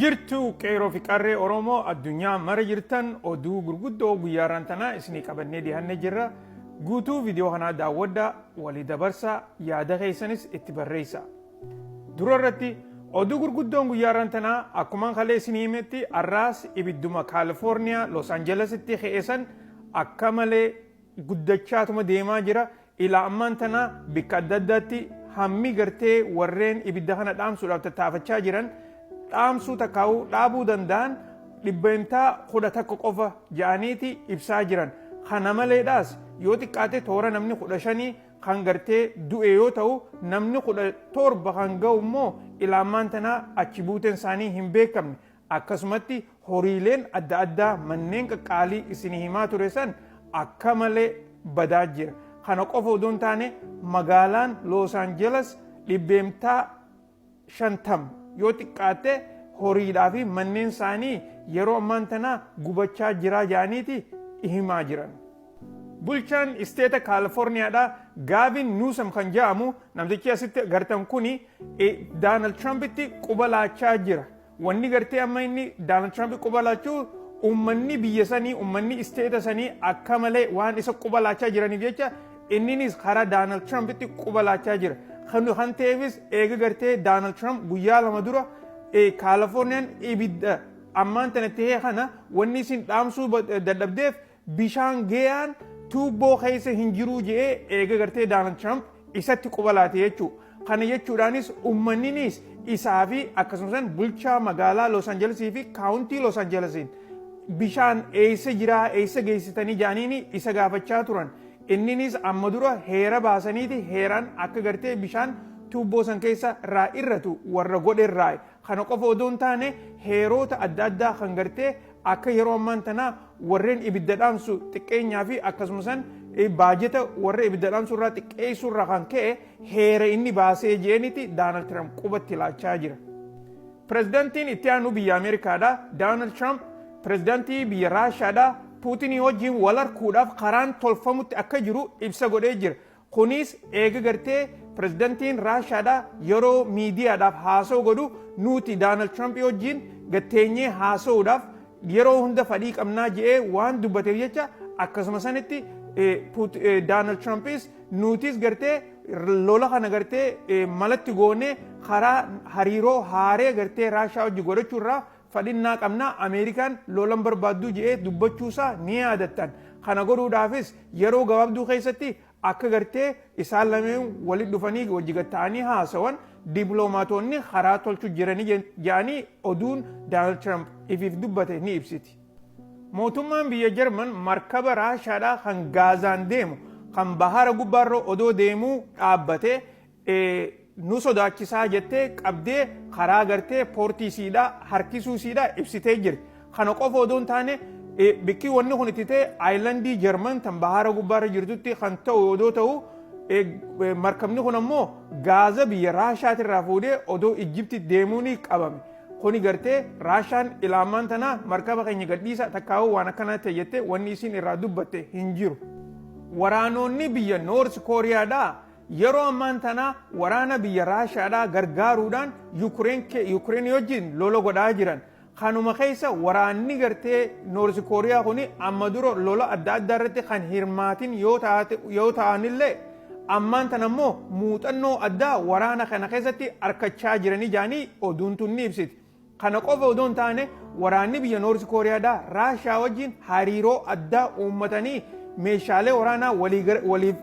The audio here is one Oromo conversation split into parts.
Jirtu qeeroo fi qarree Oromoo addunyaa mara jirtan, oduu gurguddoo guyyaarraan tanaa isinii qabannee dhiyaannee jirra. Guutuu viidiyoo kanaa daawwadhaa, walii dabarsaa, yaada keessanis itti barreessaa. Dura irratti oduu gurguddoon guyyaarraan tanaa akkumaan kalee isinii himetti arraas ibidduma Kaalifoorniyaa Los Angelesitti ka'e san akka malee guddachaatuma deemaa jira. Ilaa ammaan tana bikka adda addaatti hammi gartee warreen ibidda kana dhaamsuudhaaf tattaafachaa jiran dhaamsuu takkaa'uu dhaabuu danda'an 11% qofa ja'aniiti ibsaa jiran. Kana maleedhaas yoo xiqqaate toora namni 15 kan gartee du'e yoo ta'u, namni 17 kan ga'u immoo ilaa ammaan tanaa achi buuteen isaanii hin beekamne. Akkasumatti horiileen adda addaa, manneen qaqqaalii isinii himaa ture san akka malee badaa jira. Kana qofa odoo hin taane magaalaan Los Angeles 50% yoo xiqqaatte horiidhaa fi manneen isaanii yeroo ammaan tanaa gubachaa jiraa jedhaniiti himaa jiran. Bulchaan isteeta Kaalifoorniyaadhaa Gaavin Nuusam kan jedhamu namtichi asitti gartan kuni Daanald Tiraampitti quba laachaa jira. Wanni gartee amma inni Daanald Tiraamp quba laachuu, uummanni biyya sanii, uummanni isteeta sanii akka malee waan isa quba laachaa jiraniif jecha inninis karaa Daanald Tiraampitti quba laachaa jira. Kan ta'eefis eega gartee Daanald Tiraamp guyyaa 2 dura Kaalifoorniyaan ibidda ammaan tana ta'ee kana wanni isin dhaamsuu dadhabdeef bishaan geeyaan tuubboo keessa hin jiruu je'ee eega gartee Daanald Tiraamp isatti quba laate jechuudha. Kana jechuudhaanis uummanninis isaa fi akkasumas bulchaa magaalaa Los Angelesii fi kaawuntii Los Angelesiin bishaan eessa jiraa, eessa geessitanii jedhaniini isa gaafachaa turan. Inninis amma dura heera baasaniiti heeraan akka gartee bishaan tuubboo san keessa irraa irratu warra godherraa. Kana qofa odoo hin taane heeroota adda addaa kan gartee akka yeroo ammaan tanaa warreen ibidda dhaamsu xiqqeenyaa fi akkasumas baajeta warra ibidda dhaamsu irraa xiqqeessuu irraa kan ka'e heera inni baasee je'eniti Daanald Tiraamp qubatti laachaa jira. Pirezidantiin itti aanu biyya Ameerikaadha. Daanald Tiraamp pirezidantii biyya Raashaadha. Puutinii wajjin wal arkuudhaaf karaan tolfamutti akka jiru ibsa godhee jira. Kunis eega gartee pirezidantiin Raashaadha yeroo miidiyaadhaaf haasa'u godhu, nuti Daanald Tiraamp wajjin gatteenyee haasa'uudhaaf yeroo hunda fadhii qabnaa je'ee waan dubbateef jecha, akkasuma sanitti Daanald Tiraampis nutis gartee lola kana gartee malatti goonee karaa hariiroo haaree gartee Raashaa wajjin godhachuu irraa fadhinnaa qabnaa, Ameerikaan lolan barbaadduu je'ee dubbachuusaa ni yaadattan. Kana godhuudhaafis yeroo gabaabduu keessatti akka gartee isaan lameen walitti dhufanii wajji gatta'anii haasawan diploomaatonni karaa tolchu jiranii jedhanii oduun Daanald Tiraamp ifiif dubbate ni ibsiti. Mootummaan biyya Jarman markaba Raashaadhaa kan Gaazaan deemu kan bahara gubbaarra odoo deemuu dhaabbate nu sodaachisaa jettee qabdee karaa gartee poortii siidhaa harkisuu siidhaa ibsitee jirti. Kana qofa odoo hin taane bikki wanni kun itti ta'e aayilandii Jarman tan bahara gubbaarra jirtutti kan ta'u odoo ta'u, markabni kun ammoo gaaza biyya Raashaatirraa fuudhee odoo Ijjipti deemuun qabame. Kuni gartee Raashaan ilaamaan tana markaba keenya gadhiisa takkaa'uu waan akkanaa ta'e jettee wanni isiin irraa dubbatte hin jiru. Waraanonni biyya Noors Kooriyaadhaa yeroo ammaan tana waraana biyya Raashaadhaa gargaaruudhaan Yukireen wajjin lola godhaa jiran. Kanuma keessa waraanni gartee Noors Kooriyaa kun amma dura lola adda addaa irratti kan hirmaatin yoo ta'anillee, ammaan tana immoo muuxannoo addaa waraana kana keessatti arkachaa jiranii jaanii oduun tun ni ibsiti. Kana qofa odoo hin taane waraanni biyya Noors Kooriyaadhaa Raashaa wajjin hariiroo addaa uummatanii meeshaalee waraanaa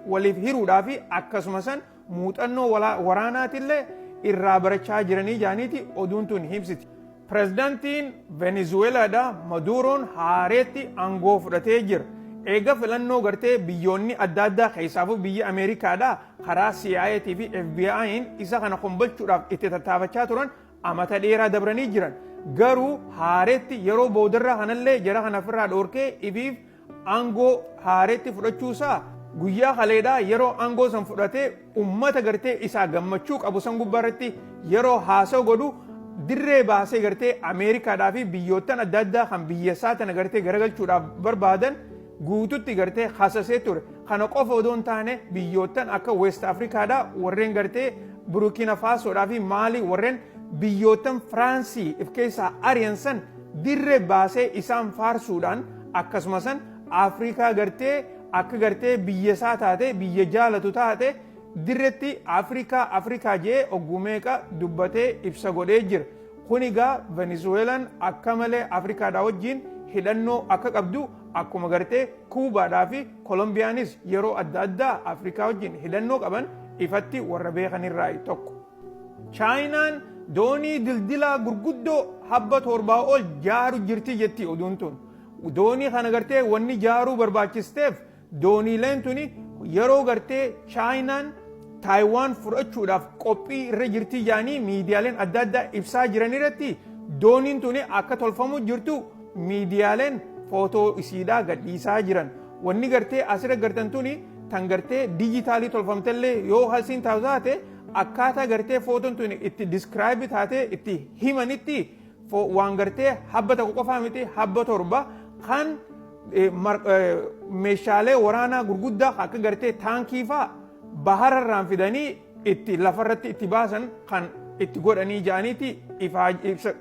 waliif hiruudhaa fi akkasuma san muuxannoo waraanaatillee irraa barachaa jiranii jaaniiti oduun tun ibsiti. Pirezidaantiin Venezuweelaadha Maduuroon haareetti aangoo fudhatee jira. Eega filannoo gartee biyyoonni adda addaa, keessaafuu biyya Ameerikaadha, karaa CIA fi FBI'n isa kana kombolchuudhaaf itti tattaafachaa turan amata dheeraa dabranii jiran. Garuu haareetti yeroo boodarraa kanallee jara kana ofirraa dhoorkee ifiif aangoo haareetti fudhachuusaa guyyaa kaleedhaa yeroo aangoo san fudhatee ummata gartee isaa gammachuu qabu san gubbaarratti yeroo haasa'u godhu dirree baasee gartee Ameerikaadhaa fi biyyoottan adda addaa kan biyya isaa tana gartee garagalchuudhaaf barbaadan guututti gartee hasasee ture. Kana qofa odoo hin taane biyyoottan akka West Afrikaadhaa warreen gartee Burkina Fasoodhaa fi Maalii warreen Biyyootan Firaansii if keessaa ari'an san dirree baasee isaan faarsuudhaan, akkasuma san Afrikaa gartee akka gartee biyya isaa taate, biyya jaalatu taate, dirretti Afrikaa Afrikaa jee ogguu meeqa dubbatee ibsa godhee jira. Kun egaa Venezuelaan akka malee Afrikaadhaa wajjin hidhannoo akka qabdu, akkuma gartee Kuubaadhaa fi Kolombiyaanis yeroo adda addaa Afrikaa wajjin hidhannoo qaban ifatti warra beekanirraa tokko. Chaayinaan doonii dildilaa gurguddoo habba 7 ol jaaru jirti jetti oduun tun. Doonii kana gartee wanni jaaruu barbaachisteef, dooniileen tuni yeroo gartee Chaayinaan Taayiwaan fudhachuudhaaf qophii irra jirti jaanii miidiyaaleen adda addaa ibsaa jiran irratti, dooniin tuni akka tolfamu jirtu miidiyaaleen footoo isiidhaa gadhiisaa jiran. Wanni gartee asirra gartan tuni tan gartee dijitaalii tolfamtellee yoo hasiin taatu taate, akkaataa gartee footoon tuni itti describe taatee itti himanitti, waan gartee habba 1 qofaa miti, habba 7 kan meeshaalee waraanaa gurguddaa akka gartee taankii faa bahararraan fidanii itti lafarratti itti baasan kan itti godhanii ja'aniiti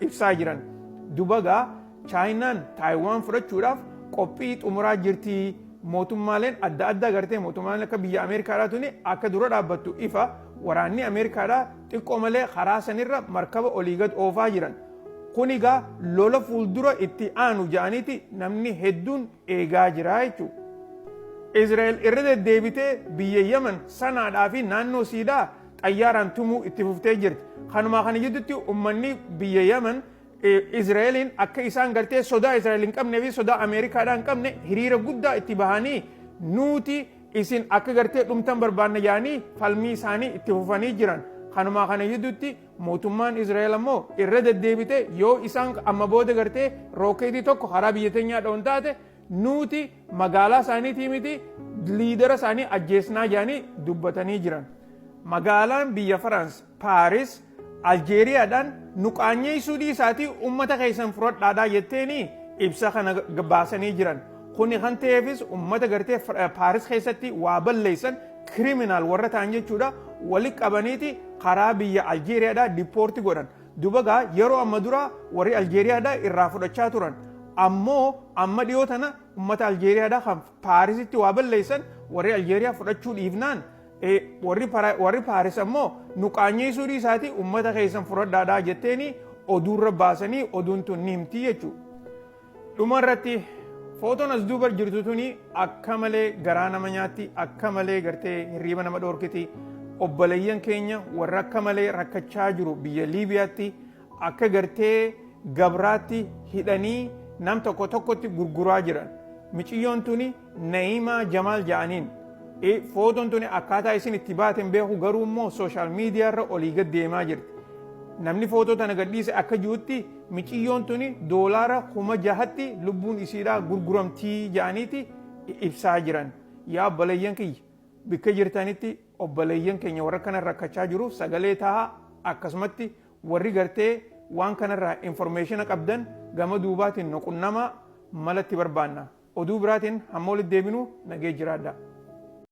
ibsaa jiran. Dubagaa Chaayinaan Taayiwaan fudhachuudhaaf qophii xumuraa jirti. Mootummaaleen adda addaa gartee mootummaaleen akka biyya Ameerikaadhaa tuni akka dura dhaabbattu ifa. Waraanni Ameerikaadhaa xiqqoo malee karaa sanirra markaba olii gad oofaa jiran. Kun egaa lola fuuldura itti aanu ja'aniiti namni hedduun eegaa jira jechuudha. Israa'el irra deddeebitee biyya Yemen Sanaadhaa fi naannoo siidhaa xayyaaraan tumuu itti fuftee jirti. Kanumaa kana jidduutti uummanni biyya Yemen Israa'eliin akka isaan gartee sodaa Israa'el hin qabnee fi sodaa Ameerikaadhaa hin qabne hiriira guddaa itti bahanii, nuuti isin akka gartee dhumtan barbaanna jedhanii falmii isaanii itti fufanii jiran. Kanumaa kana jidduutti mootummaan Israa'el ammoo irra deddeebite yoo isaan amma booda gartee rookeetii tokko karaa biyya teenyaa dha'uun taate, nuuti magaalaa isaaniitii miti leader isaanii ajjeesnaa jedhanii dubbatanii jiran. Magaalaan biyya Faraans Paaris Aljeeriyaadhaan nu qaanyeessuu dhiisaatii uummata keessan fudhadhaadhaa jetteeni ibsa kana baasanii jiran. Kuni kan ta'eefis uummata gartee Paaris keessatti waa balleessan, criminal warra ta'an jechuudha, wali qabaniiti karaa biyya Aljeeriyaadhaa deport godhan. Dubagaa yeroo amma dura warri Aljeeriyaadhaa irraa fudhachaa turan. Ammoo amma dhiyoo tana uummata Aljeeriyaadhaa kan Paarisitti waa balleessan warri Aljeeriyaa fudhachuu dhiifnaan, warri Paaris ammoo nu qaanyeessuu dhiisaati uummata keessan fudhadhaadhaa jetteeni oduurra baasanii oduun tun ni himti jechuudha. Dhuma irratti footoon as duuba jirtu tuni akka malee garaa nama nyaatti, akka malee gartee hirriiba nama dhoorkiti. Obboleeyyan keenya warra akka malee rakkachaa jiru biyya Liibiyaatti akka gartee gabraatti hidhanii nam tokko tokkotti gurguraa jiran. Miciyyoon tuni Na'iimaa Jamaal ja'aniin. Footoon tuni akkaataa isin itti baaten beeku, garuu immoo social media irra olii gad deemaa jirti. Namni footoo tana gadhiise akka jirutti, miciyyoon tuni doolaara 6,000tti lubbuun isiidhaa gurguramtii ja'aniiti ibsaa jiran. Yaa obboleeyyan kiyya, bikka jirtanitti obboleeyyan keenya warra kana rakkachaa jiruuf sagalee tahaa. Akkasumatti warri gartee waan kanarraa information qabdan gama duubaatiin nu qunnamaa, malatti barbaanna. Oduu biraatiin hamma walitti deebinu nagee jiraadha.